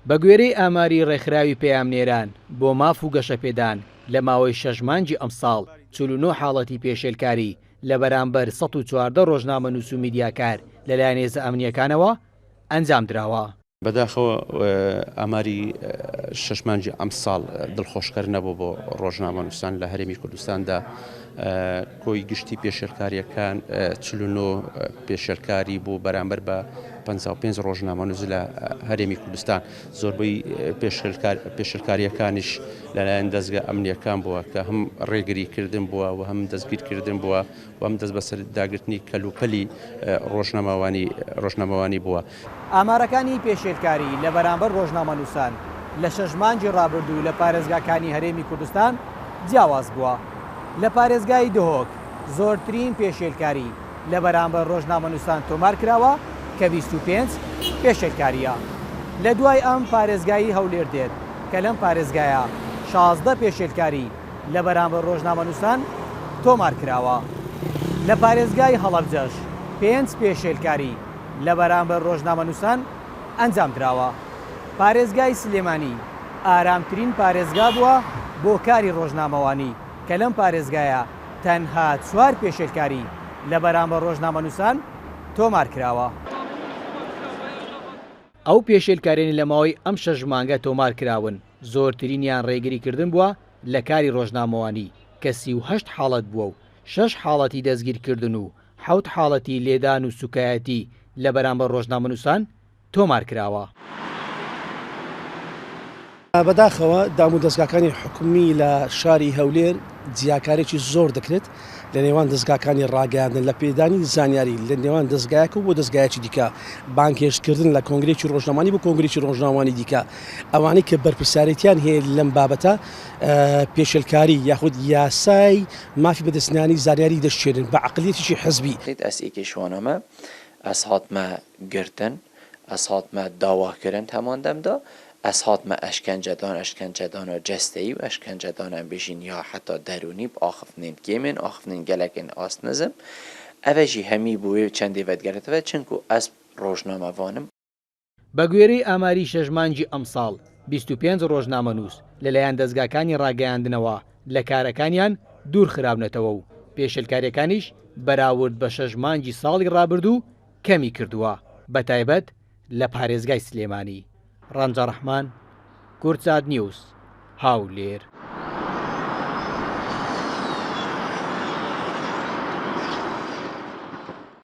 بەگوێرەی ئاماری ڕێکخراوی پەیامنێران بۆ ماف و گەشەپێدان، لە ماوەی شەش مانگی ئەمساڵ 49 حاڵەتی پێشێلکاری لە بەرامبەر 114 ڕۆژنامەنووس و میدیاکار لەلایەن هێزە ئەمنییەکانەوە ئەنجامدراوە. بەداخەوە ئاماری شەش مانگی ئەمساڵ دڵخۆشکەر نەبوو بۆ ڕۆژنامەنووسان لە هەرێمی کوردستاندا. کۆی گشتی پێشێلکارییەکان 49 پێشێلکاری بوو بەرامبەر بە 55 ڕۆژنامەنووس لە هەرێمی کوردستان. زۆربەی پێشێلکارییەکانیش لەلایەن دەزگا ئەمنییەکان بووە کە هەم ڕێگریکردن بووە و هەم دەستگیرکردن بووە و هەم دەستبەسەرداگرتنی کەلوپەلی ڕۆژنامەوانی بووە. ئامارەکانی پێشێلکاری لە بەرامبەر ڕۆژنامەنووسان لە شەش مانگی ڕابردوو لە پارێزگاکانی هەرێمی کوردستان جیاواز بووە. لە پارێزگای دهۆک زۆرترین پێشێلکاری لە بەرامبەر ڕۆژنامەنووسان تۆمار کراوە کە 25 پێشێلکارییە. لە دوای ئەم پارێزگای هەولێر دێت کە لەم پارێزگایە 16 پێشێلکاری لە بەرامبەر ڕۆژنامەنووسان تۆمار کراوە. لە پارێزگای هەڵەبجەش پێنج پێشێلکاری لە بەرامبەر ڕۆژنامەنووسان ئەنجامدراوە. پارێزگای سلێمانی ئارامترین پارێزگا بووە بۆ کاری ڕۆژنامەوانی کە لەم پارێزگایە تەنها چوار پێشێلکاری لە بەرامبەر ڕۆژنامەنووسان تۆمار کراوە. ئەو پێشێلکاریانەی لە ماوەی ئەم شەش مانگە تۆمار کراون زۆرترینیان ڕێگریکردن بووە لە کاری ڕۆژنامەوانی کە 38 حاڵەت بووە و شەش حاڵەتی دەستگیرکردن و حەوت حاڵەتی لێدان و سوکایەتی لە بەرامبەر ڕۆژنامەنووسان تۆمار کراوە. بەداخەوە دامودەزگاکانی حکومی لە شاری هەولێر جیاکارێکی زۆر دەکرێت لە نێوان دەزگاکانی ڕاگەیاندن لە پێدانی زانیاری لە نێوان دەزگایەک و بۆ دەزگایەکی دیکە، بانگهێشتکردن لە کۆنگرێکی ڕۆژنامەوانی بۆ کۆنگرێکی ڕۆژنامەوانی دیکە، ئەوانەی کە بەرپرسیارێتیان هەیە لەم بابەتە پێشێلکاری یاخود یاسای مافی بەدەستهێنانی زانیاری دەشکێنن بە عەقلیەتێکی حزبی. ئەس ئێکێ شوانامە ئەس هاتمە گرتن ئەس هاتمە داواکردن هەمان دەمدا ئەس هاتمە ئەشکەنجەدان ئەشکەنجەدانا جەستەیی و ئەشکەنجەدان ئەم بێژین یا حەتا دەروونی ب ئاخفتنێن کێمێن ئاخفتنێن گەلەکێن ئاست نزم ئەڤە ژی هەمی بۆ وێ چەندێ ڤەدگەرێتەڤە چونکو ئەس ڕۆژنامەڤانم. بەگوێرەی ئاماری شەش مانگی ئەمساڵ، 25 ڕۆژنامەنووس لەلایەن دەزگاکانی ڕاگەیاندنەوە لە کارەکانیان دوورخراونەتەوە و پێشێلکارییەکانیش بەراورد بە شەش مانگی ساڵی ڕابردوو کەمی کردووە، بەتایبەت لە پارێزگای سلێمانی. ڕەنجە ڕەحمان، کوردسات نیوز، هەولێر.